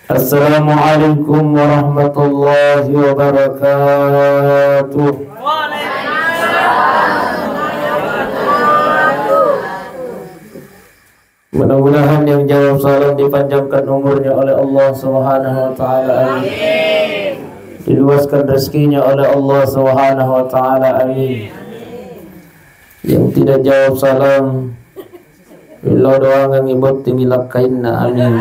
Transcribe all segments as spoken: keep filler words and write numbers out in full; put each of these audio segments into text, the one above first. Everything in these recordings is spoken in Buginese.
Assalamualaikum warahmatullahi wabarakatuh. Mudah-mudahan yang jawab salam dipanjangkan umurnya oleh Allah Subhanahu wa Ta'ala. Amin. Diluaskan rezekinya oleh Allah Subhanahu wa Ta'ala. Amin. Yang tidak jawab salam, millau doangengngi botting lakkainna. Amin.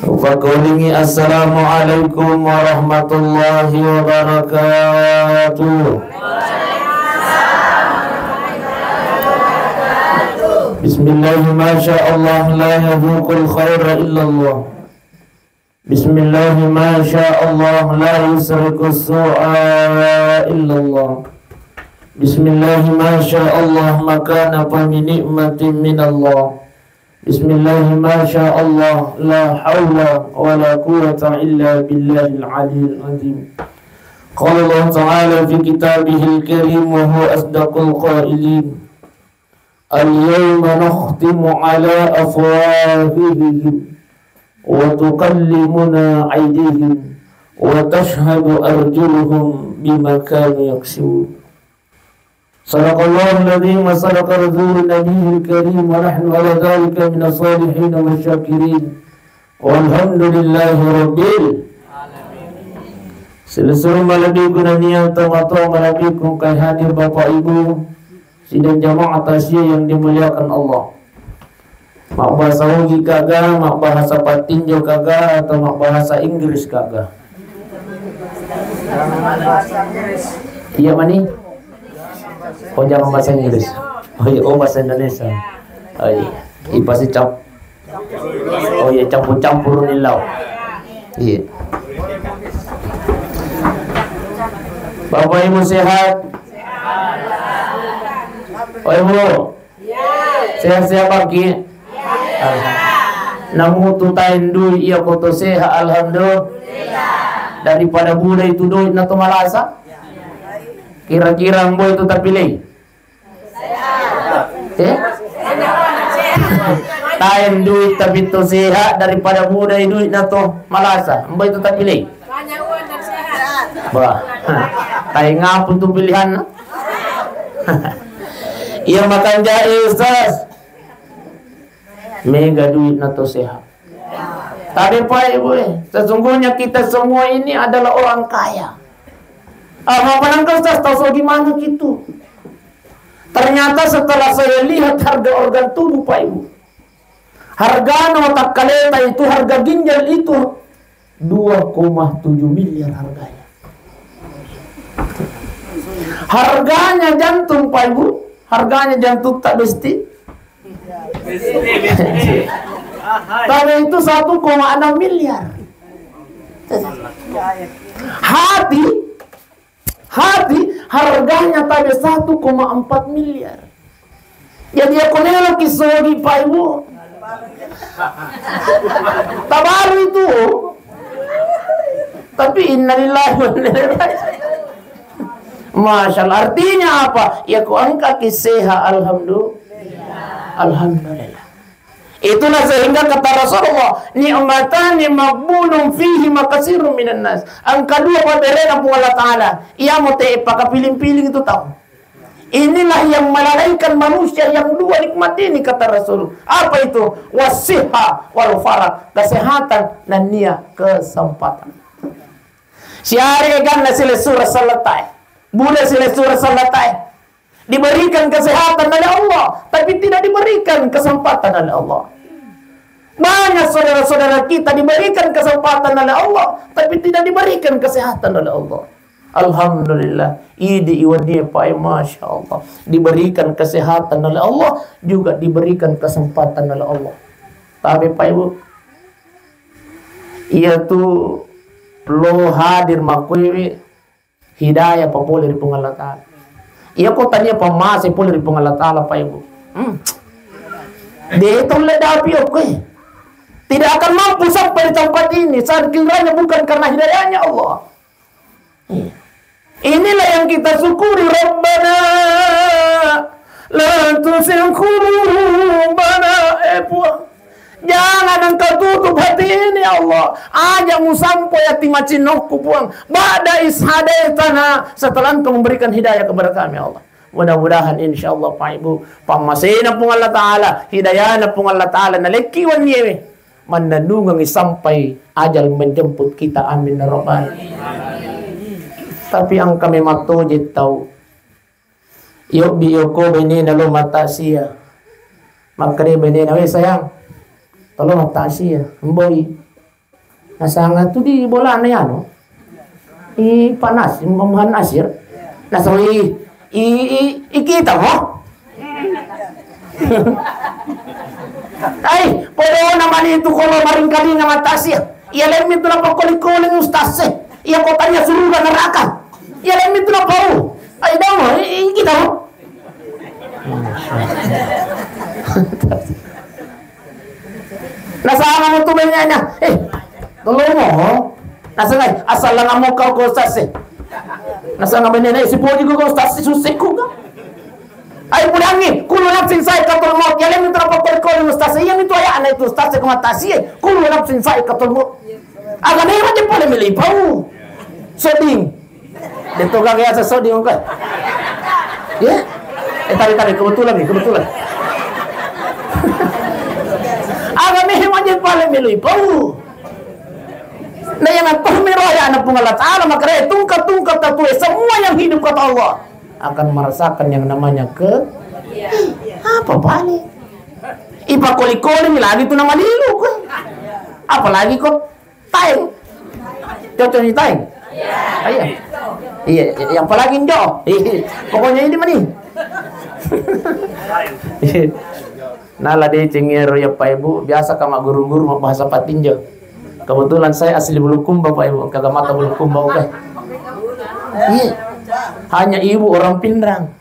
Upakkolingngi, "Assalamualaikum warahmatullahi wabarakatuh." Bismillah, masya Allah, la yazuqul khaira illallah. Bismillah, masya Allah, la yusriqus su'a illallah. Bismillah, masya Allah, ma kana fa bi ni'matin minallah. Bismillah, masya Allah, la haula wa la quwwata illa billahil aliyil azim. Qala Allah Ta'ala fi kitabihil karim wa huwa asdaqul qailin. Al-yawma nakhtimu ala afwahihim wa tukallimuna aydihim wa tashhadu arjuluhum bima kanu yaksibun. Sadaqallahul azim wa sadaqa rasulun nabiyil karim wa nahnu ala dzalika minas salihin wa syakirin. Walhamdulillahi rabbil alamin. Silessureng malebbiku nennia tomatoa malebbiku engkae hadir Bapak Ibu sidang jamaah takziah yang dimuliakan Allah. Mabbahasa Ugi kaga, mabbahasa Pattinjo kaga, atau mabbahasa Inggris kaga? Iya mani? Oh, jangan bahasa Inggris. Oh iya, oh, bahasa Indonesia. Oh iya. Ipasi cap. Oh iya, campur-campur ni lau. Iya. Bapak Ibu sehat? Oh Ibu, sehat-sehat bangki? Alhamdulillah. Namutu taeng dui iya koto sehat, alhamdulillah. Daripada budai tu dui na to malasa. Kira-kira mbo itu tapilei? Eh? Taeng duit tapi to sehat daripada budai duit na to malasa. Mbo itu tapilei? Bah. Taeng apa tu pilihan? Iya makan jahe, Ustaz. Mega duit na to sehat. Tapi Pak Ibu, eh, sesungguhnya kita semua ini adalah orang kaya. Ah, apa nangka Ustaz, tahu so gimana gitu? Ternyata setelah saya lihat harga organ tubuh Pak Ibu, hargana watakkaleta itu, harga ginjal itu dua koma tujuh miliar harganya. Harganya jantung Pak Ibu, harganya jantung tak besti. Tapi itu satu koma enam miliar. Hati, hati harganya tabe satu koma empat miliar. Jadi aku nelo kisogi Pak Ibu. Tabalu itu. Tapi innalillahi wa inna ilaihi raji'un. Masya Allah. Artinya apa? Ya ku engka ki sehat, alhamdulillah. Alhamdulillah. Itulah sehingga kata Rasulullah, "Ni'matani maghbunun fihi ma katsirun minan nas." Engka dua paberena Puang Allah Ta'ala. Iya mo te pakapiling-piling itu tau. Inilah yang melalaikan manusia yang dua nikmat ini, kata Rasul. Apa itu? Wasiha wal farah. Kesehatan dan nia kesempatan. Siare ganna silessureng selletae. Buda silessureng selletae. Diberikan kesehatan oleh Allah, tapi tidak diberikan kesempatan oleh Allah. Banyak saudara-saudara kita diberikan kesempatan oleh Allah, tapi tidak diberikan kesehatan oleh Allah. Alhamdulillah, idi iwani Pak, masya Allah. Diberikan kesehatan oleh Allah, juga diberikan kesempatan oleh Allah. Tapi Pak Ibu, iya tu lo hadir makuiwi hidayah papole ri Puang Allah Ta'ala. Iya ko tania pammase pole ri Puang Allah Ta'ala, Pak Ibu. Hmm. De tolle dapi okkoe. Tidak akan mampu sampai di tempat ini saat kiranya bukan karena hidayahnya Allah. Iya. Inilah yang kita syukuri, Rabbana la tuzigh qulubana, eh Puang. Allah, aja musampo yati macinnokku, Puang. Ba'da is hadaitana, setelah Engkau memberikan hidayah kepada kami, ya Allah. Mudah-mudahan, insya Allah, Pak Ibu, pammasena Puang Allah Ta'ala, hidayana Puang Allah Ta'ala, nalekki wenniewe, mannennungengi sampai ajal menjemput kita. Amin, ya Rabbal. Tapi engka memang toje tau. Yobbi yoko benena lo mataksia. Makkeda benena, "We sayang, tolo mataksia, mboi." Nasanga tu di bolana yano. I panas, Muhammad Nasir. Nasoi, i, i, i kita mo. Ai, podo na mani tu kolo maringkalinga mataksia. Iya lemmi tu napakkoli-koli ustaz e. Iya kotanya suruga neraka. Iya lemmi tu napau. Ai dong, i, i kita mo. Nasanga mo tu benyanya. Eh, tolong mo. Nasanga, asal lang mo kau ko ustaz e. Nasanga benyanya, eh, sipoji ko ustaz e, susah ku ka. Ai pudangi, kullu nafsin sa'iqatul maut. Iya lemmi tu napakkoli-koli ustaz e. Iya mi tu ayana itu ustaz e ko mataksia. Kullu nafsin sa'iqatul maut. Aga memang je pole meli pau. Seding. Deto gaga yasa seding engka. Ya? Eh, tabe, tabe, kebetulan nih, kebetulan. Aga memang je pole meli pau. Nah, yang apa mero ayana Puang Allah Ta'ala, makanya tungkat-tungkat tatue, semua yang hidup kata Allah akan merasakan yang namanya ke apa paling. Ipakkoli-koli mi lagi tu namalilu ko. Apalagi ko taeng. Cocok ni taeng? Iya. Iya, iya, apalagi njo. Pokoknya ini mani. Nala deceng ero ya Pak Ibu, biasa ka magguru-guru mabbahasa Patinjo. Kebetulan saya asli Bulukumba Pak Ibu, kagak mata Bulukumba oke. Iya. Hanya ibu orang Pinrang.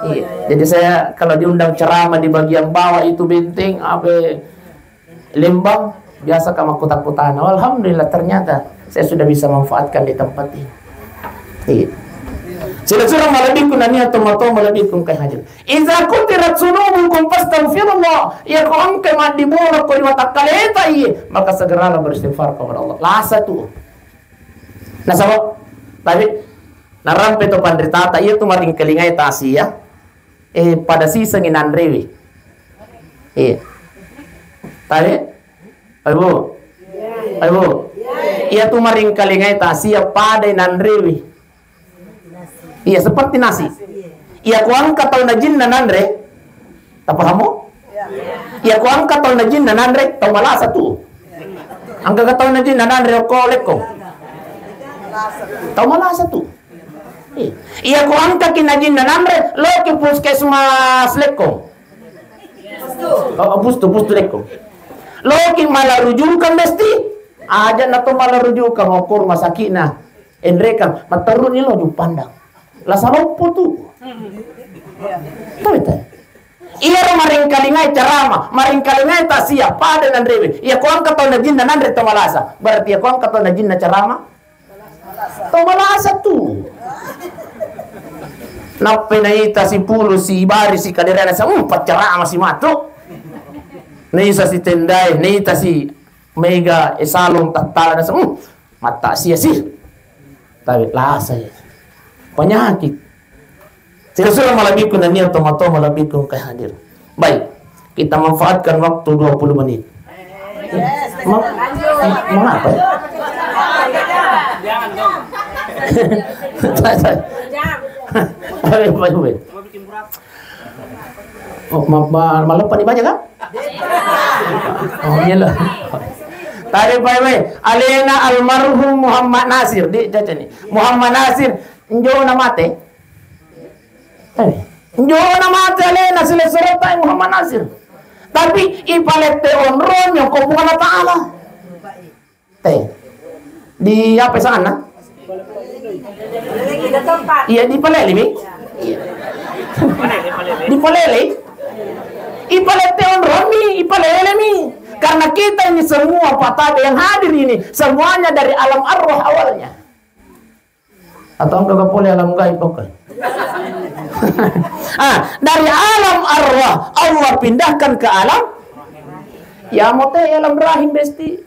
Iya. Jadi saya kalau diundang ceramah di bagian bawah itu Benteng, apa Lembang, biasa ka makkuta-kutana. Alhamdulillah, ternyata saya sudah bisa manfaatkan di tempat ini. Iya. Sila surang malebbiku nania tomatoa malebbiku engkai hadir. Iza kutirat sunubukum fastaghfirullah. Iya ko engka maddibola ko di watakkaleta iye, maka segeralah beristighfar kepada Allah. Lasa tu. Nasaba, tapi narampe to panritata iya tu maringkalingai tasia. Eh, pada sisengi nanrewi. Iya. Tabe? Ayo, Bu. Ayo, Bu. Iya tu maringkalingai tasia pada nanrewi. Iya, seperti nasi. Iya, ku engka tau najinna nanre. Tapahamu? Iya, ku engka tau najinna nanre, tau malasa tu. Engka tau najinna nanre okko lekko. Tau malasa tu. Iya, ku engkaki najinna nanre, loki puskesmas lekko. Oh, pustu, pustu lekko. Loki mala rujukan mesti. Aja na to mala rujukan okko rumah sakitna. Enrekang, matteruni lo Jupandang. La saloppo tu. Tahu itu? Iyaro maringkalingai ceramah, maringkalingai tasia, pada nanrewe. Iya, ko engka tau najinna nanre tau malasa. Berarti iya, ko engka tau najinna ceramah, tau malasa tu. Nappe naita sipulu, sibari, sikaderana, sa, hmm, paccarama si matu. Naisa si tendai, naita si mega, eh, salong tattala, nasa, hmm, matta sia si. Tapi lasa ya. Penyakit. Sila-sila malebbiku nania tomatoa malebbiku engkai hadir. Baik, kita manfaatkan waktu dua puluh menit. Ma-, mengapa ya? Ayo, ayo, ayo. Oh, ma-, ma-, maloppa dibaca kan? Oh, iya lah. Tadi, Pak, Pak, alena almarhum Muhammad Nasir, di, caca ni. Muhammad Nasir, njo na mate. Eh, njo na mate alena sila surata Muhammad Nasir. Tapi ipalette onrong ko Puang Allah Ta'ala. Teh. Di apa sana? Iya, di Palele mi. Iya. Di Palele. Ipalette onrong mi, ipalele mi. Karena kita ini semua Pak Tabe yang hadir ini, semuanya dari alam arwah awalnya. Atau enggak boleh alam gaib, oke. Ah, dari alam arwah Allah pindahkan ke alam. Ya, mau teh alam rahim besti.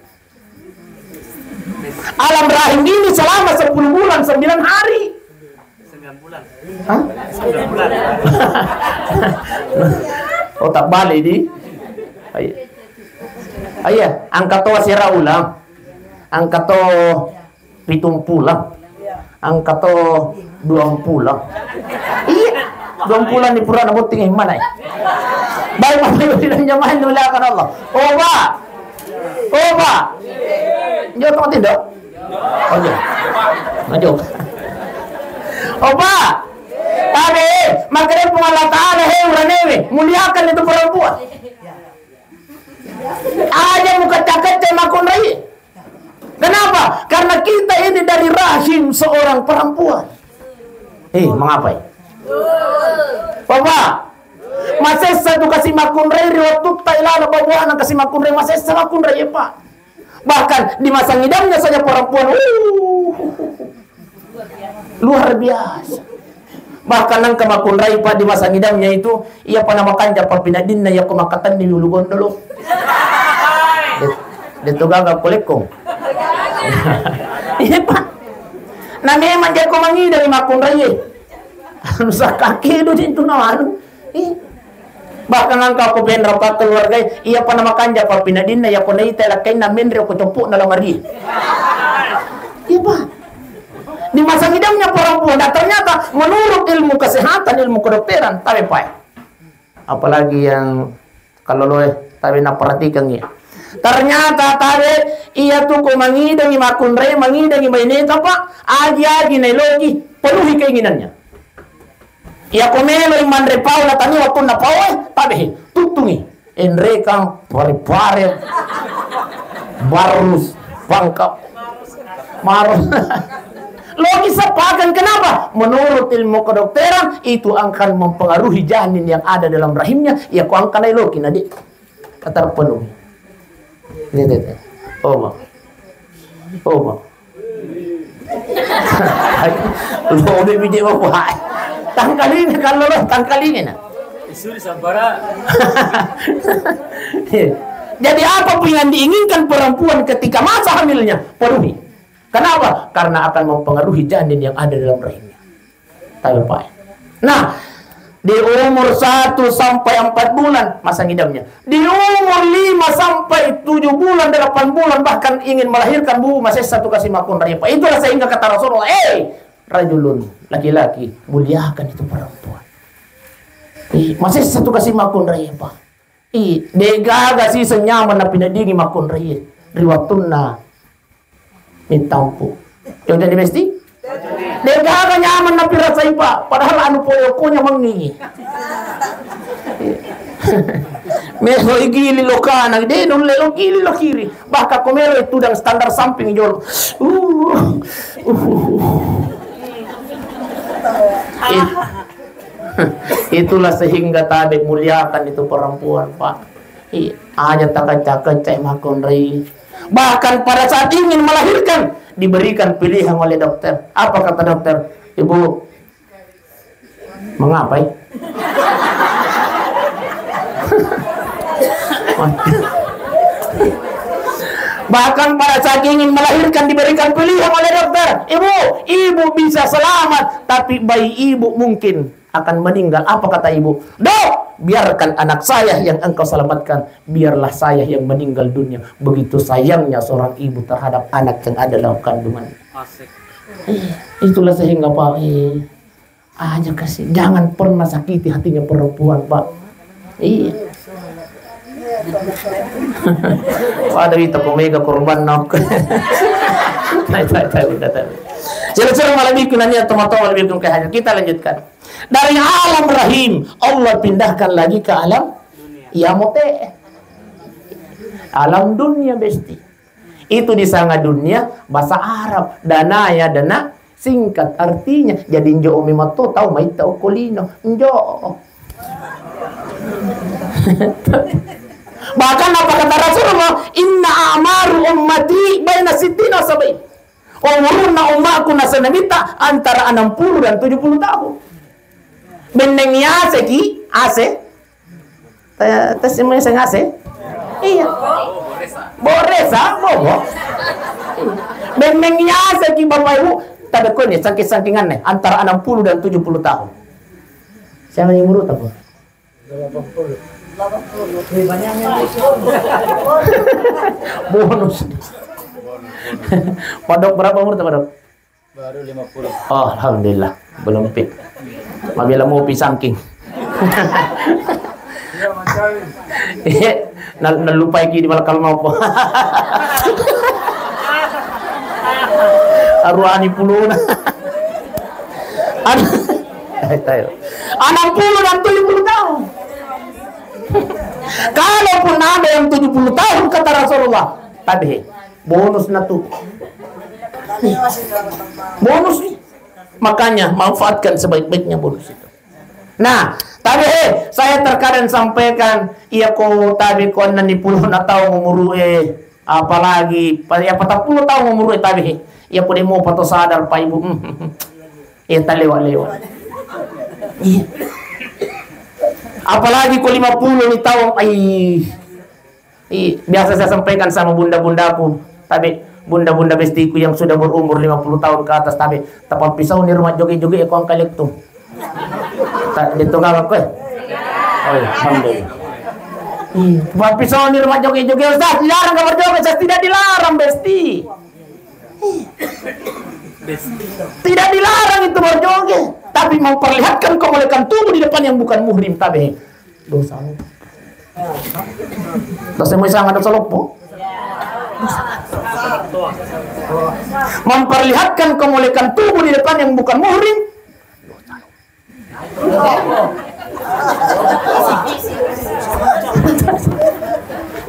Alam rahim ini selama sepuluh bulan, sembilan hari. Sembilan bulan. Hah? Sembilan bulan. Oh, tak balik di. Ayo. Ayo, angkat to sera ulang. Angkat to pitung pulang. Angkat to duang pulang. Iya, duang pulang di purana botting mana ya? Baik, Bapak Ibu, tidak nyaman dimuliakan Allah. Oh, Pak. Oh, Pak. Jauh tempat tidak? Oh, jauh. Oh, jauh. Oh, Pak. Tapi, makanya Puang Allah Ta'ala, hei, uranewe, muliakan itu perempuan. Aja mukacca-kacca makkunrai. Kenapa? Karena kita ini dari rahim seorang perempuan. Eh, mengapa ya? Bapak, masessa tu kasi makkunrai ri wattutta ilala babuana kasi makkunrai, masessa makkunrai ya, Pak. Bahkan di masa ngidamnya saja perempuan, uh, luar biasa. Bahkan engka makkunrai, Pak, di masa ngidamnya itu, iya pa namakanja pappinaddinna, iya ko makkatenni ulu gondolo. De-, de to gaga ko lekkong. Iya, Pak. Na memang jako mangidang makkunrai. Anu sakake do jintu na anu. Ih. Bahkan engka ko penra pa keluarga, iya pa namakanja pappinaddinna, iya ko naita lakkainna menre ko coppo na lamari. Iya, Pak. Di masa ngidamnya perempuan, nah, ternyata menurut ilmu kesehatan, ilmu kedokteran, tabe, Pak. Apalagi yang kalau lo, eh, tabe, naperhatikan ya. Ternyata tabe, iya tu ko mangidangi makkunrai, mangidangi baineta, Pak, agi-agi nailoki, penuhi keinginannya. Iya ko melo manre pao na tania wattunna pao, eh, tabe, tuttungi. Enrekang, pare-pare, barus, pangkap. Marus. Loki sepakan, kenapa? Menurut ilmu kedokteran, itu akan mempengaruhi janin yang ada dalam rahimnya. Ya, ko angka nai loki, nadi. Kata penuh. Ini, ini, ini. Oh, Bang. Oh, Bang. Lo udah biji apa? Tangkal ini, kalau lo tangkal ini, nah. Isu di Sabara. Jadi, apa pun yang diinginkan perempuan ketika masa hamilnya, penuhi. Kenapa? Karena akan mempengaruhi janin yang ada dalam rahimnya. Tabe, Pak. Nah, di umur satu sampai empat bulan masa ngidamnya. Di umur lima sampai tujuh bulan, delapan bulan, bahkan ingin melahirkan, bu, masessa tu kasi makkunrai, Pak. Itulah sehingga kata Rasulullah, "Eh, rajulun, laki-laki, muliakan itu perempuan." Ih, masessa tu kasi makkunrai, Pak. Ih, degaga siseng nyaman napinaddingi makkunrai ri wattunna mittampu. Jauh jadi mesti? Degaga nyaman napirasai, Pak. Padahal anu pole okkonya mengi. Melo igili lo kanan, de nulle lo gili lo kiri. Bahkan ko melo tudang standar samping jolo. Uh, uh, uh. It-, Itulah sehingga tabe muliakan itu perempuan, Pak. Iya, aja takacak-kacak makkunrai. Bahkan pada saat ingin melahirkan, diberikan pilihan oleh dokter. Apa kata dokter? "Ibu, mengapa, eh?" Bahkan pada saat ingin melahirkan, diberikan pilihan oleh dokter. "Ibu, ibu bisa selamat, tapi bayi ibu mungkin akan meninggal." Apa kata ibu? "Dok, biarkan anak saya yang engkau selamatkan, biarlah saya yang meninggal dunia." Begitu sayangnya seorang ibu terhadap anak yang ada dalam kandungan. Asik. Iya, itulah sehingga, Pak, iya. Aja kasih, jangan pernah sakiti hatinya perempuan, Pak. Iya. Pada wita ko mega korban nok. Tai, tai, tai, udah, tai. Sila-sila malam itu nanya teman-teman lebih ke hanya. Kita lanjutkan. Dari alam rahim, Allah pindahkan lagi ke alam, ya, mote. Alam dunia, besti. Itu disanga dunia, bahasa Arab. Dana, ya, dana, singkat artinya. Jadi, njo omi matto tau maitta okko lino. Njo. Bahkan apa kata Rasulullah? "Inna a'maru ummati baina sittina wa sab'in." Umurna ummaku nasenna mita antara enam puluh dan tujuh puluh tahun. Benneng yase ki, ase. Ta-, tasimeng seng ase? Iya. Boresa, bobo. Benneng yasaki Bapak Ibu, tapi kau ini saking-sakingannya antara enam puluh dan tujuh puluh tahun. Siapa yang umur tak? Bonus. Padok berapa umur tak, Padok? Baru lima puluh. Oh, alhamdulillah, belum fit. Mabela mau pisangking. Iya, nal-, nalupai ki di malakal mau. Aruani puluna. An-, eh, tayo. Enam puluh dan tujuh puluh tahun. Kalaupun ada yang tujuh puluh tahun, kata Rasulullah, tabe, bonus na tu. Bonus nih. Makanya manfaatkan sebaik-baiknya bonus itu. Nah, tabe, eh, saya terkadang sampaikan, iya ko tabe ko enam puluh na tahun umur, eh, apalagi, pa-, ya, patang puluh tahun umur, eh, tabe, eh. Iya ko demo pato sadar, Pak Ibu. Hmm, hmm, hmm. Iya, tak lewat-lewat. Iya. Apalagi ko lima puluh ni tahun, ai. I, biasa saya sampaikan sama bunda-bundaku, tabe, bunda-bunda bestiku yang sudah berumur lima puluh tahun ke atas, tabe, tapappisau ni rumah joge-joge ko angka lektu. Tak, itu nggak apa, eh? Oh, iya, alhamdulillah. Iya, tapappisau ni rumah joge-joge, Ustaz, dilarang nggak berjoget, Ustaz, tidak dilarang, besti. Tidak dilarang itu berjoget, tapi memperlihatkan kemolekan tubuh di depan yang bukan muhrim, tabe. Dosa. Dosa mau sangat dosa loppo. Memperlihatkan kemolekan tubuh di depan yang bukan muhrim.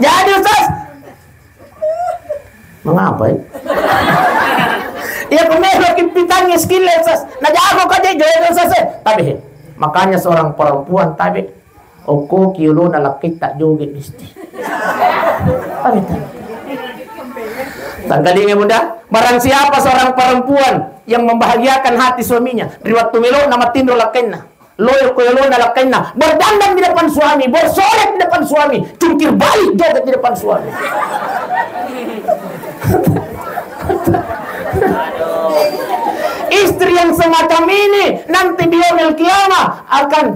Jadi, Ustaz, mengapa, ya? Iya, ko melo ki pitangi skill, Ustaz. Na jago ka je, joget, Ustaz, eh. Tabe, makanya seorang perempuan, tabe, okko ki yolona lakkaitta joget mesti. Tabe, tabe. Tangkalinga, Bunda, barang siapa seorang perempuan yang membahagiakan hati suaminya, ri wattu melona matinro lakkainna, loyo ko yolona lakkainna, berdandan di depan suami, bersolek di depan suami, cungkir balik joget di depan suami. Istri yang semacam ini nanti di yaumil qiyamah akan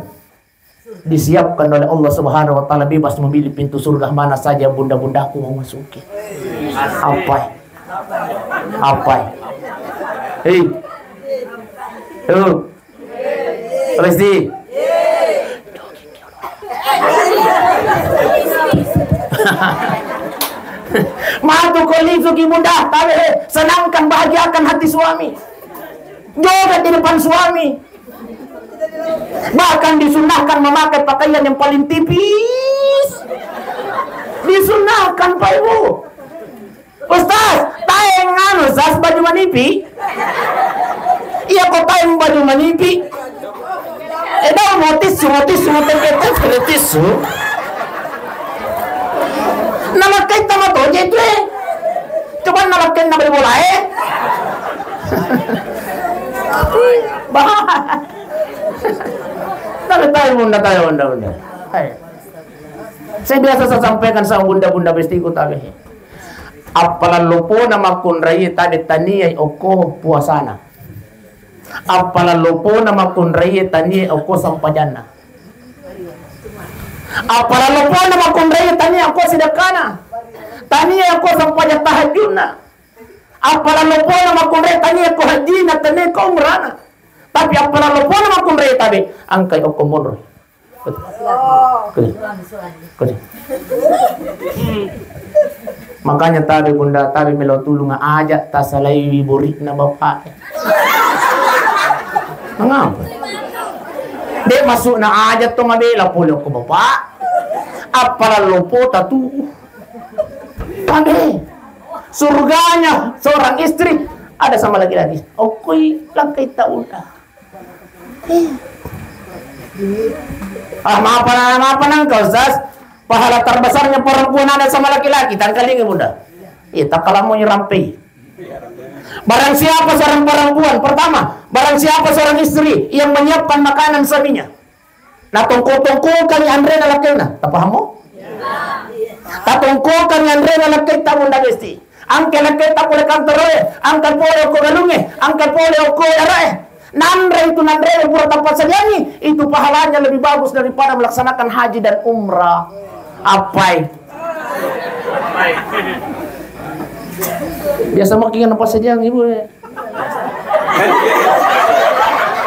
disiapkan oleh Allah Subhanahu wa Ta'ala, bebas memilih pintu surga mana saja bunda-bundaku mau masuki. Apa? Apa? Hei. Tuh. Resti. Matu ko lisuki, Bunda, tabe, senangkan, bahagiakan hati suami. Joget di depan suami. Bahkan disunahkan memakai pakaian yang paling tipis. Disunahkan, Pak Ibu. Ustaz, taeng anu, Ustaz, baju manipi? Iya, ko taeng baju manipi. Eh, dah, mau tisu, mau tisu, mau tempe, tempe, tisu. Nama kita mau toje itu, eh. Coba nama kena beli bola, eh. Bah. Tapi tahu, Bunda, tahu, Bunda, Bunda. Hai. Saya biasa saya sampaikan sama bunda-bunda bestiku, tabe. Appalalopona makkunraie tabe taniai okko puasana. Appalalopona makkunraie taniai okko sampajanna. Appalalopona makkunraie taniai okko sidekkana. Taniai okko sampajang tahajudna. Appalalopona makkunraie taniai okko hajjina, taniai okko umrana. Tapi appalalopona makkunraie tabe, engkai okko monro. Kodi. Kodi. Makanya tabe bunda, tabe melo tulung aja tasalaiwi bori'na bapak. Mengapa? Dek masukna aja to mabela pole ko bapak. Apalagi lopo tatu. Tabe. Surganya seorang istri ada sama laki-laki. Okoi, lakai tauna. Ah, maaf, maaf, nangka, Ustaz. Pahala terbesarnya perempuan ada sama laki-laki, tangkalingi, Bunda. Iya, takalamu nyerampei. Barang siapa seorang perempuan, pertama, barang siapa seorang istri yang menyiapkan makanan suaminya, na tongko-tongko kali anrena lakenna, tapahammu? Tatongko kali anrena lakenna, Bunda Besti. Angka lekketta pole kantoroe, angka pole okko galungnge, angka pole okko darae. Nanre itu nanre pura tapassadiangi, itu pahalanya lebih bagus daripada melaksanakan haji dan umrah. Appai? Biasa maki kan napassadiangi, Bu, eh.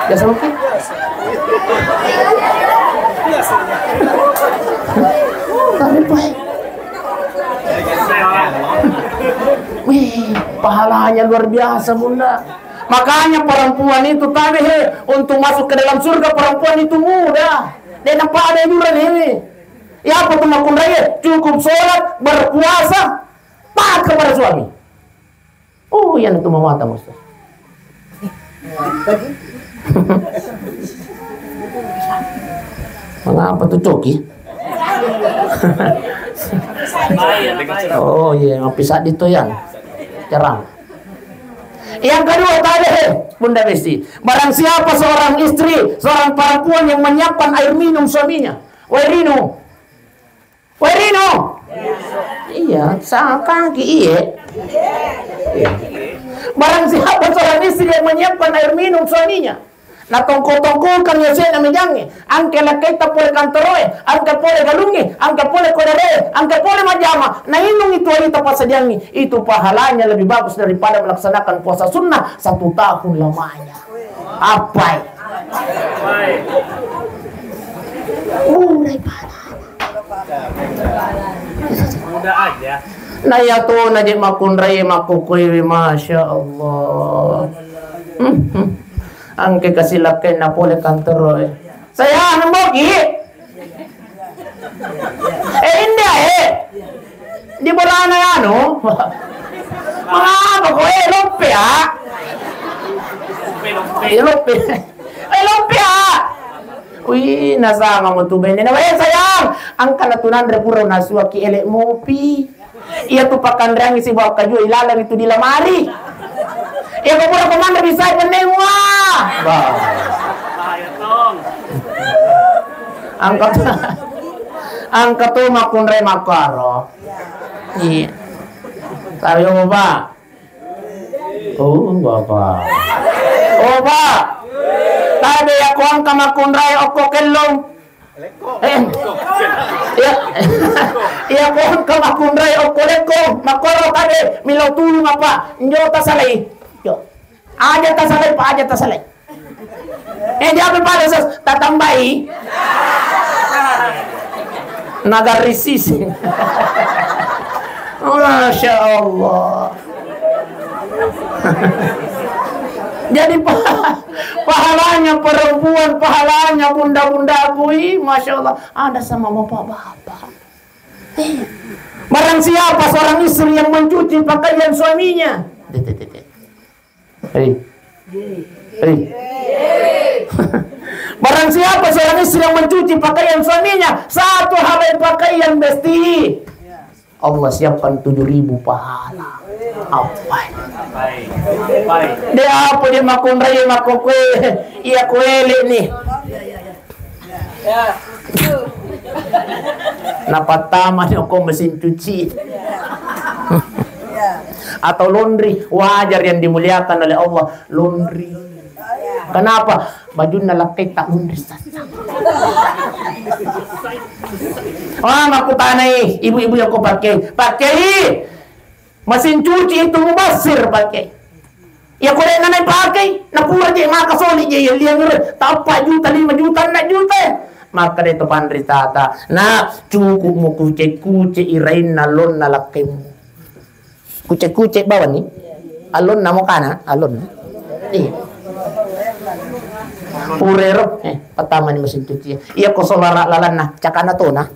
Biasa maki? Tapi, Pak. Wih, pahalanya luar biasa, Bunda. Makanya perempuan itu tabe, he, untuk masuk ke dalam surga perempuan itu mudah. Dia nampak ada yang ini. Ya, apa tuh makunraya? Cukup sholat, berpuasa, taat kepada suami. Oh, iya, itu mamata, Ustaz. Mengapa tuh coki? Oh, iya, ngopi saat itu, Yan. Cerang. Yang kedua tadi, Bunda Besti, barang siapa seorang istri, seorang perempuan yang menyiapkan air minum suaminya, Wairino, Wairino. Iya, sakangki iye. Iya. Barang siapa seorang istri yang menyiapkan air minum suaminya, natongko-tongkokan yasena mejangnge, angke lakkaita pole kantoroe, angke pole galungnge, angke pole kodare, angke pole majjama, nainung itu aita passadiangngi, itu pahalanya lebih bagus daripada melaksanakan puasa sunnah satu tahun lamanya. Appai? Murai pahalana. Mudah aja. Na iya tona je makkunrai makkukkuewe, Masya Allah. Angke kasi lakkainna pole kantoroe. Sayang, nemboki. Eh, indah, eh. Di bolana anu. Mengapa kau, eh, loppe, ah? Eh, loppe. Eh, loppe, ah. Wih, nasanga mo tu bene. Nah, weh, sayang. Angkana tu nanre pura nasuaki elek mopi. Iya tu pakanreang isi bawa kaju ilaleng itu di lamari. Iya ko pura ko manre bisa penne mua. Bah. Angkat, angkat tu makkunrai makkaro. Iya. Tapi apa, Pak? Oh, Bapak. Oh, Pak. Tabe ya ko angka makkunrai okko kellong. Eh, iya, iya, ko engka makkunrai okko lekko, makkoro tabe, milau tulung apa, njo tasalai. Yo. Aja tasalai, Pak, aja tasalai. Eh, dia apa pada ses, tatambai. Nagarisi sih. Masya Allah. Jadi pa-, pahalanya perempuan, pahalanya bunda-bundaku, ih, Masya Allah, ada sama bapak-bapak. Eh, barang siapa seorang istri yang mencuci pakaian suaminya. Hei. Hei. Barang siapa seorang istri yang mencuci pakaian suaminya, satu helai pakaian besti. Allah siapkan tujuh ribu pahala. Apa? De apa de makkunrai makkokkoe, iya koele ni. Napattama ni okko mesin cuci. Atau laundry, wajar yang dimuliakan oleh Allah, laundry. Kenapa? Bajunna lakkai tak munri sassa. Wah, makkutanai ibu-ibu yang kau pakai. Pakai mesin cuci itu mubasir pakai. Ya kau nak pakai, na pura je maka soli je yang liang tappa juta, lima juta, enam juta. Maka dia tu panri tata. Nah, cukup mu kucek-kucek irain nalon nalakkemu. Kucek-kucek bawang ni. Alonna mo kana, alonna. Iya. Purero, eh, pertama ni mesin cuci. Iya ko solara lalanna, cakana tona.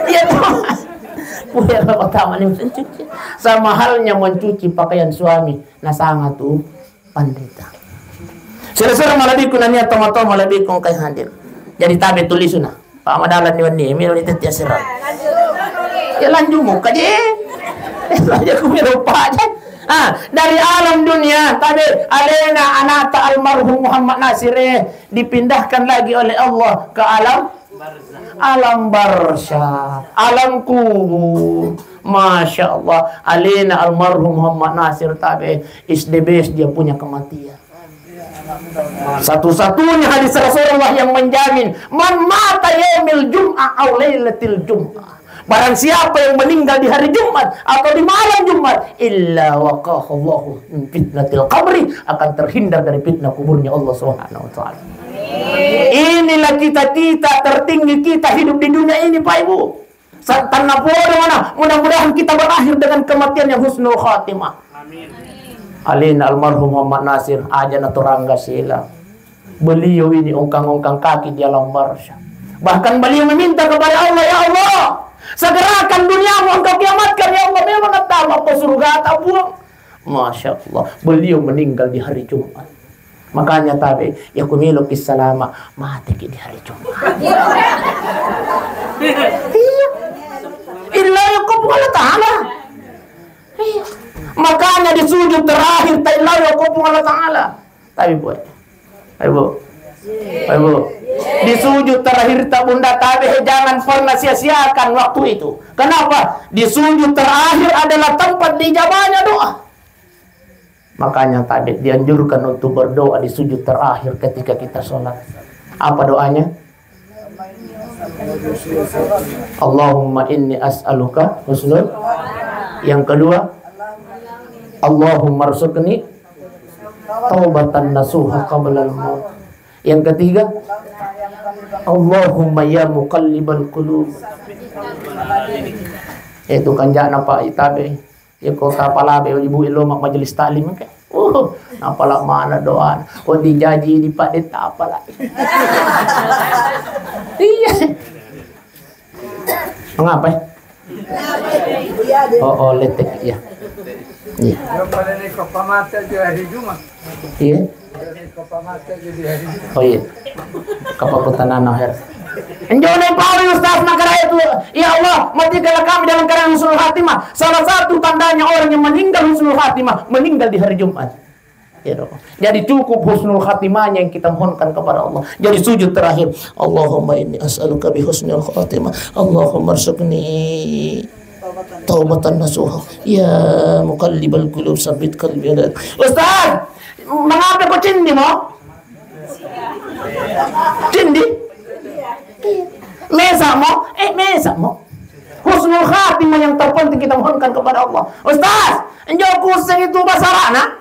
Iya to. Purero pertama ni mesin cuci. Sama halnya mencuci pakaian suami, nasanga tu. Pandita. Sira-sira malebbiku nania toma-toma lebbiku engkai hadir. Jadi tabe tulisuna. Pak Madalan ni wenni, miro ni tetti asera. Ya lanjut muka je. Saja ku miro pa je. Ah, dari alam dunia, tabe, alena anakta almarhum Muhammad Nasir, eh, dipindahkan lagi oleh Allah ke alam, alam barzah, alam kubur. Masya Allah, alena almarhum Muhammad Nasir, tabe, is the best, dia punya kematian. Satu-satunya hadis Rasulullah yang menjamin, "Man mata yaumil jum'ah au lailatil jum'ah." Barang siapa yang meninggal di hari Jumat atau di malam Jumat, "illa waqahallahu min fitnatil qabri," akan terhindar dari fitnah kuburnya Allah Subhanahu wa taala. Inilah cita-cita tertinggi kita hidup di dunia ini, Pak Ibu. Sa-, tanna podo mana, mudah-mudahan kita berakhir dengan kematian yang husnul khatimah. Amin. Alena almarhum Muhammad Nasir, aja na torangga sila. Beliau ini ongkang-ongkang kaki di alam barzah. Bahkan beliau meminta kepada Allah, "Ya Allah, segerakan duniamu engkau kiamatkan, ya Allah, memang tahu apa surga tak buang." Masya Allah, beliau meninggal di hari Jumat. Makanya tabe, ya ku meloki salama, mateki di hari Jumat. Iya. Illa ya ko Puang Allah Ta'ala. Iya. Makanya di sujud terakhir, ta illa ya ko Puang Allah Ta'ala. Tapi buat. Ayo, Bu. Ayo, Bu. Di sujud terakhir ta Bunda tabe, jangan pernah sia-siakan waktu itu. Kenapa? Di sujud terakhir adalah tempat dijabahnya doa. Makanya tabe dianjurkan untuk berdoa di sujud terakhir ketika kita sholat. Apa doanya? "Allahumma inni as'aluka husnul." Yang kedua, "Allahumma rzuqni taubatan nasuha qablal maut." Yang ketiga, "Allahumma ya muqallibal qulub." Itu kan jana Pak Itabe. Ya, ko tapalabe ibu ilo ma-, majelis taklim ke. Uh, napala mana doa. Oh, dijaji di Pak Deta apala. Iya. Mengapa? Oh, oh, letek, iya. Iya. Iya. Oh iya. Kapakutanana her. Enjo na pau Ustaz, makara itu, "Ya Allah, matikanlah kami dalam keadaan husnul khatimah." Salah satu tandanya orang yang meninggal husnul khatimah, meninggal di hari Jumat. Ya dong. Jadi cukup husnul khatimahnya yang kita mohonkan kepada Allah. Jadi sujud terakhir, "Allahumma inni as'aluka bi husnul khatimah. Allahumma rzuqni taubatan nasuha. Ya muqallibal qulub, sabbit qalbi ala." Ustaz, mengapa kau cindi mo? Cindi? Mesa mo? Eh, mesa mo? Husnul khatimah yang terpenting kita mohonkan kepada Allah. "Ustaz, enjo kuseng itu bahasa Arabna?"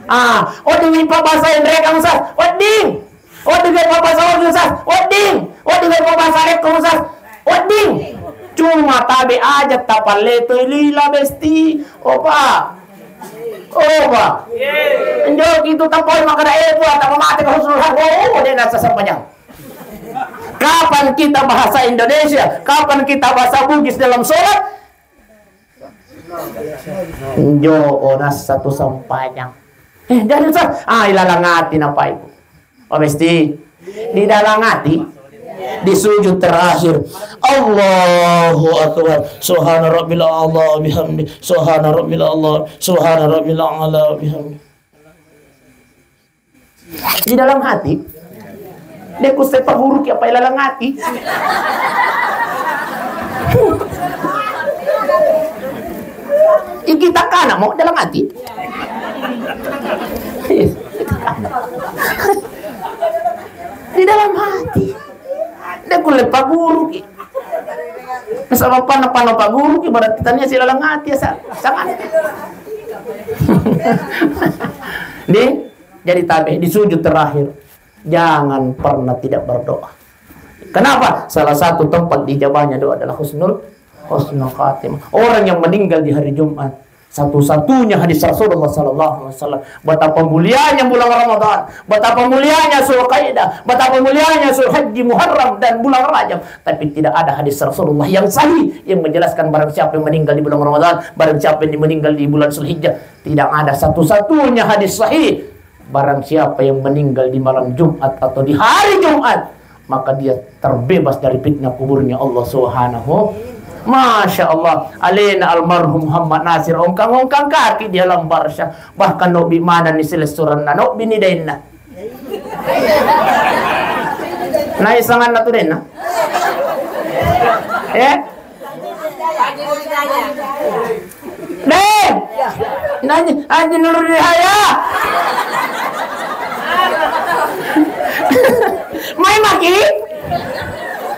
Ah, wedding ipabbasa Indonesia, Ustaz. Wedding. Wedding ipabbasa Indonesia, Ustaz. Wedding. Wedding ipabbasa Arabna, Ustaz. Wedding. Cuma tabe aja tapalletoi lila besti. Opa. Opa. Enjo itu tapoi makada, eh, buat apa mate ke husnul khatimah. Oh, dia nasa sempajang. Kapan kita bahasa Indonesia? Kapan kita bahasa Bugis dalam sholat? Njo ona satu sempajang. Eh, dari Ustaz, ah, ilalang ati napa ibu? Oh, mesti di dalam hati, di sujud terakhir. Allahu Akbar. Subhana rabbil a'la bihamdi. Subhana rabbil a'la. Subhana rabbil a'la bihamdi. Di dalam hati, de' kusse paguruki apa ilalang hati. Iki takana mo dalam hati. Di dalam hati. De' kulle paguruki. Nasaba panna-panna paguruki, berarti tania si dalam hati ya, sa-, sangat. Di Jadi tabe, di sujud terakhir, jangan pernah tidak berdoa. Kenapa? Salah satu tempat dijabahnya doa adalah husnul, husnul khatimah. Orang yang meninggal di hari Jumat, satu-satunya hadis Rasulullah sallallahu alaihi wasallam. Betapa mulianya bulan Ramadan, betapa mulianya Zulkaidah, betapa mulianya Zulhijjah, Muharram, dan bulan Rajab. Tapi tidak ada hadis Rasulullah yang sahih yang menjelaskan barang siapa yang meninggal di bulan Ramadan, barang siapa yang meninggal di bulan Zulhijjah. Tidak ada, satu-satunya hadis sahih. Barang siapa yang meninggal di malam Jumat atau di hari Jumat, maka dia terbebas dari fitnah kuburnya Allah Subhanahu. Masya Allah, alena almarhum Muhammad Nasir ongkang-ongkang kaki di alam barzah. Bahkan nobbi manenni silessurenna, nobbi ni dainna. Nai sanganna tu dainna. Eh? Deh! Nanti, nanti nurun di saya. Mai maki?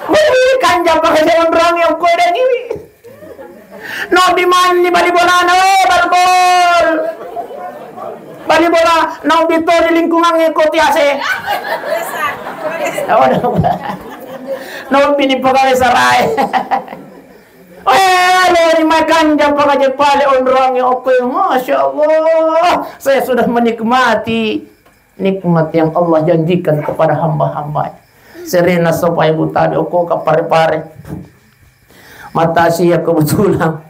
Wih, kan japa ke jalan rame, aku ada ngiwi. Nobbi manni bali bolana, weh, bal gol. Bali bola, nobbi to di lingkungan e ko tiase. Oh, nobbi ni pegawai sarai. Weh, lo ni makan jam pakaje pale onrong e okko, Masya Allah. Saya sudah menikmati nikmat yang Allah janjikan kepada hamba-hamba. Serena sopai butabe okko ka pare-pare. Mata sia kebetulan.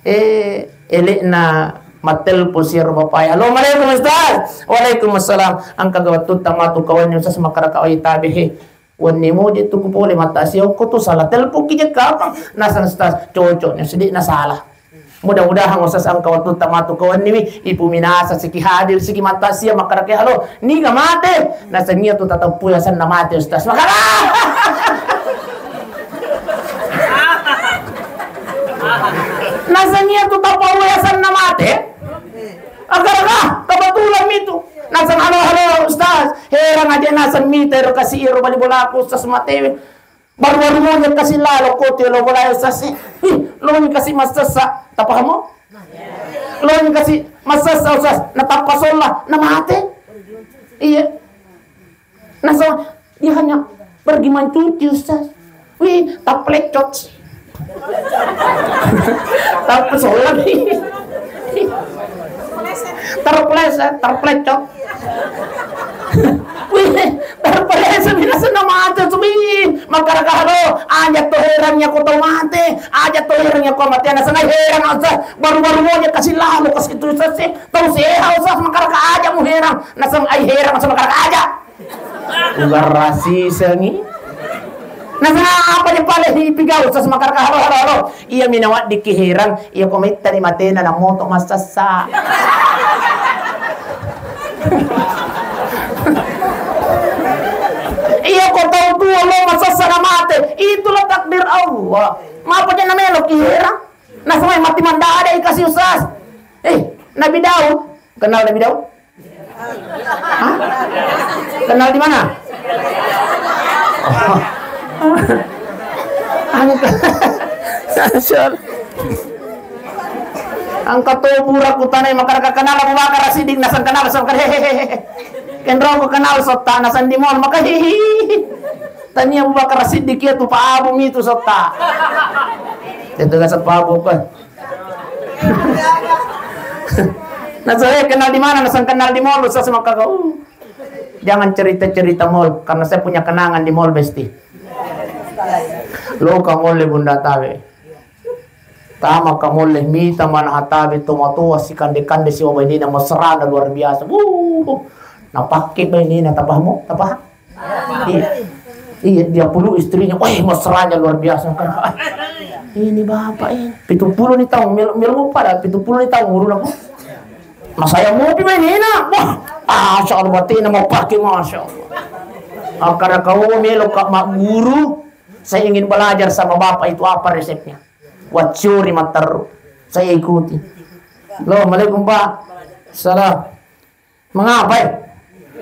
Eh, elekna mattelpon siaro bapae. Assalamualaikum Ustaz. Waalaikumsalam. Engka ga wattutta matu kawanni Ustaz makaraka wai tabe he. Wenni moje tu ku pole mata sia okko tu salah telpon ki jekka apa? Nasang Ustaz cocok ni sedikna salah. Mudah-mudahan Ustaz engka wattutta matu kawanni wi ipu minasa siki hadir siki mata sia makaraka halo. Niga mate? Nasengngia tu tateppu yasenna mate, Ustaz. Makana. Nasengngia tu tapau yasenna mate. Agaraga, kebetulan mitu. Naseng, "Halo, halo, Ustaz." Herang aja naseng mita ero kasi ero bali bolaku, Ustaz, matewe. Baru-baru moja kasi lalo kote lo bola, Ustaz. Ih, lo kasi masessa. Tapahamu? Lo kasi masessa, Ustaz. Natappa solla, namate. Iya. Nah, so, dia hanya pergi mencuci, Ustaz. Wih, taplecot. Tappa solla. Terpleset, terplecot. Wih, terpleset, biasa nama aja, wih. Makaraka halo, aja to herangnya ko tau mate, aja to herangnya ko mate, anak sengaja herang, Ustaz. Baru-baru moja kasi lalo, kasi tu, Ustaz, sih. Tau sehat, Ustaz, makaraka aja mu herang. Naseng ai herang, Ustaz, makaraka aja. Ugarrasi sengi. Naseng apa je pale di pigau, Ustaz, makaraka halo, halo, halo. Iya mina waddiki herang, iya ko metta ni matena na moto massassa. Iya ko tau tua lo massassa na mate, itulah takdir Allah. Mapa je na melo ki herang? Naseng ai mati mandada ikasi, Ustaz. Eh, Nabi Daud, kenal Nabi Daud? Hah? Kenal di mana? Angka, angka to pura kutanai makaraka kenal Abu Bakar Siddiq, naseng kenal, naseng kenal, hehehe. Kenro ku kenal sotta, naseng di mall, maka hihi. Tania Abu Bakar Siddiq ya tu Pak Abu mitu sotta. Itu gak sepabu kan. Nah, saya kenal di mana? Nah, saya kenal di mall, saya sama kakak. Uh, jangan cerita-cerita mall, karena saya punya kenangan di mall, Besti. Lo kamu le Bunda Tabe. Tama kamu le mita mana hatabe tomato si kande-kande si wabainina mesrana luar biasa. Uh, nah pakai bainina tapahmu, tapah? Iya, iya, dia puluh istrinya, wah mesranya luar biasa. Ini bapak ini, pitu puluh nih tahun, mil mil pada pitu puluh nih tahun umurnya. Mas saya mau pi main ini, wah, masya Allah, berarti ini mau pakai, masya Allah. Karena kau melo kak mak guru, saya ingin belajar sama bapak itu apa resepnya. Wacuri matteru, saya ikuti. Halo, assalamualaikum pak. Salam. Mengapa, eh?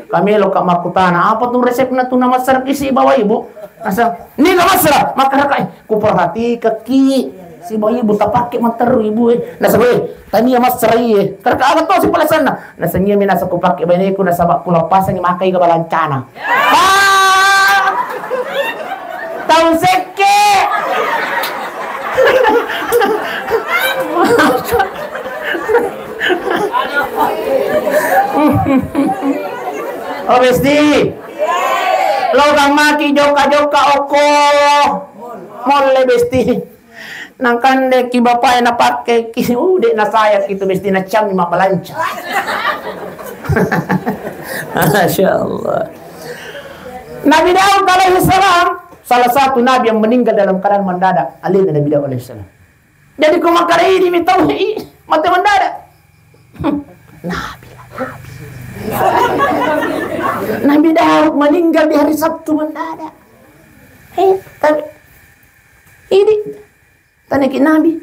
Kami lo kak makkutana, apa tu resepna tu nama serki si bawa ibu? Nasa, ini nama serah, maka raka, eh, ku perhatikan ki si bawa ibu tak pakai matteru ibu, eh. Nasa, eh, tania massara iye. Karena apa tu si pelasanna? Nasa, iya mi nasa ku pakai baneku, nasa ku lepasangi makai ke balancana. Ah! Tau sekke. Oh, Besti. Lo gammaki jokka-jokka okko. Molle, Besti. Nangkande ki bapae napakke ki, uh, dek nasaya ki tu, Besti, nacammi mabbalanca. Masya Allah. Nabi Daud alaihi salam Salah satu nabi yang meninggal dalam keadaan mendadak, alena Nabi Daud alaihissalam. Jadi, ko makkeda idi mi tau, i, mate mendadak. Nabi lah, nabi. Nabi Daud meninggal di hari Sabtu mendadak. Eh, tapi idi, tanya ki nabi.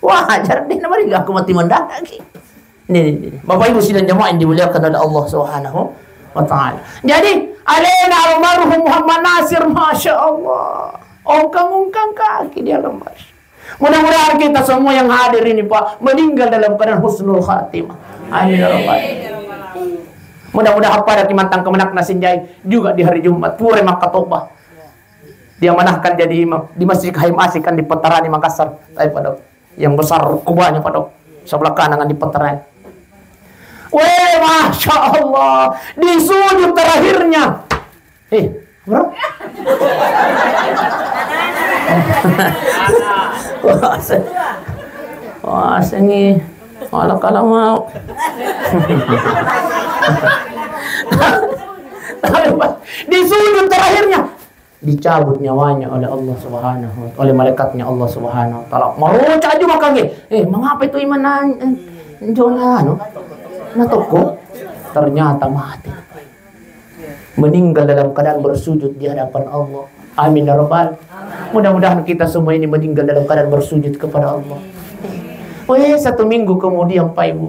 Wajar deh, nama dia aku mati mendadak ki. Ini, ini, ini. Bapak Ibu sidang jamaah yang dimuliakan oleh Allah Subhanahu wa Ta'ala. Jadi, alena almarhum Muhammad Nasir, Masya Allah. Ongkang-ongkang kaki di alam mahsyar. Mudah-mudahan kita semua yang hadir ini, Pak, meninggal dalam keadaan husnul khatimah. Amin ya rabbal. Mudah-mudahan pada kimantang kemenak nasinjai juga di hari Jumat. Pura makkatobah. Diamanahkan jadi imam di Masjid Kahim Asik kan di Petarani Makassar. Tapi pada yang besar kubahnya pada sebelah kanan kan di Petarani. Weh, Masya Allah. Di sujud terakhirnya. Eh, bro. Wah, se-, wah, sengi. Malah kalau mau. Tapi, Pak, di sujud terakhirnya dicabut nyawanya oleh Allah Subhanahu wa, oleh malaikatnya Allah Subhanahu wa Ta'ala. Maroca aja makange. Eh, mengapa itu iman nang-, eh, jona anu? Natoko. Ternyata mati. Meninggal dalam keadaan bersujud di hadapan Allah. Amin ya rabbal. Mudah-mudahan kita semua ini meninggal dalam keadaan bersujud kepada Allah. Weh, satu minggu kemudian, Pak Ibu,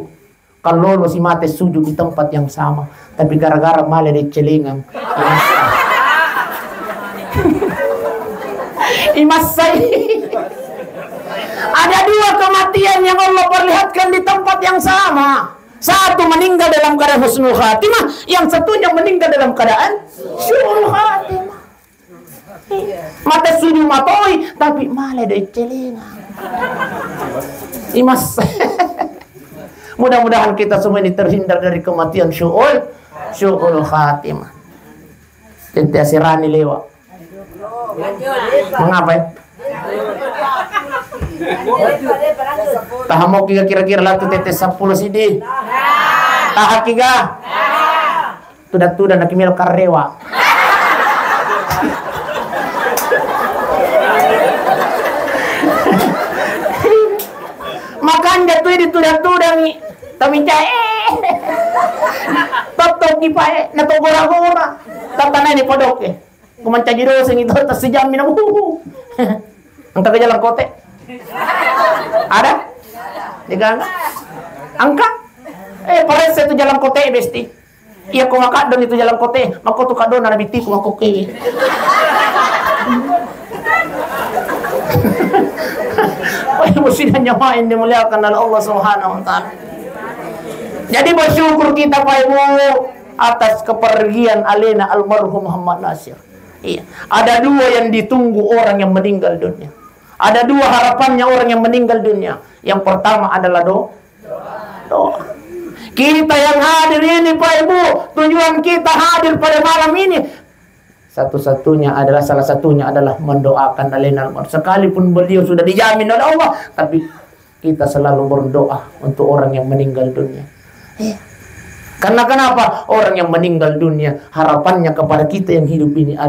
kalau lo si mate sujud di tempat yang sama, tapi gara-gara male decelengang, imassai. Ada dua kematian yang Allah perlihatkan di tempat yang sama. Satu meninggal dalam keadaan husnul khatimah, yang satunya meninggal dalam keadaan su'ul khatimah. Mate sujud matoi, tapi male doi celenga. Imas. Mudah-mudahan kita semua ini terhindar dari kematian syu'ul, syu'ul khatimah. Tette asirani lewa. Mengapa ya? Tahamoki ga kira-kira latu tette seppulo sidi? Tahaki ga? Tuda-tuda naki melo karrewa. Makanja tu dituda-tudangi. Tapi cae. Tottoki pae, na to gora-gora. Tatanai ni podoke. Ku mancaji dosengi to, tassijammi na, uh. Engka ke jalan kote? Ada? Degaga? Engka? Eh, paresse tu jalan kote, besti. Iya, ko makaddoni tu jalan kote, mako tu kaddona na bittiku, mako kewe. Oh, ya, musibah nyawa yang dimuliakan oleh Allah Subhanahu wa Ta'ala. Jadi, bersyukur kita, Pak Ibu, atas kepergian alena almarhum Muhammad Nasir. Iya. Ada dua yang ditunggu orang yang meninggal dunia. Ada dua harapannya orang yang meninggal dunia. Yang pertama adalah do-, doa. Kita yang hadir ini, Pak Ibu, tujuan kita hadir pada malam ini, satu-satunya adalah, salah satunya adalah mendoakan alena almarhum. Sekalipun beliau sudah dijamin oleh Allah, tapi kita selalu berdoa untuk orang yang meninggal dunia. Iya. Karena kenapa? Orang yang meninggal dunia, harapannya kepada kita yang hidup ini adalah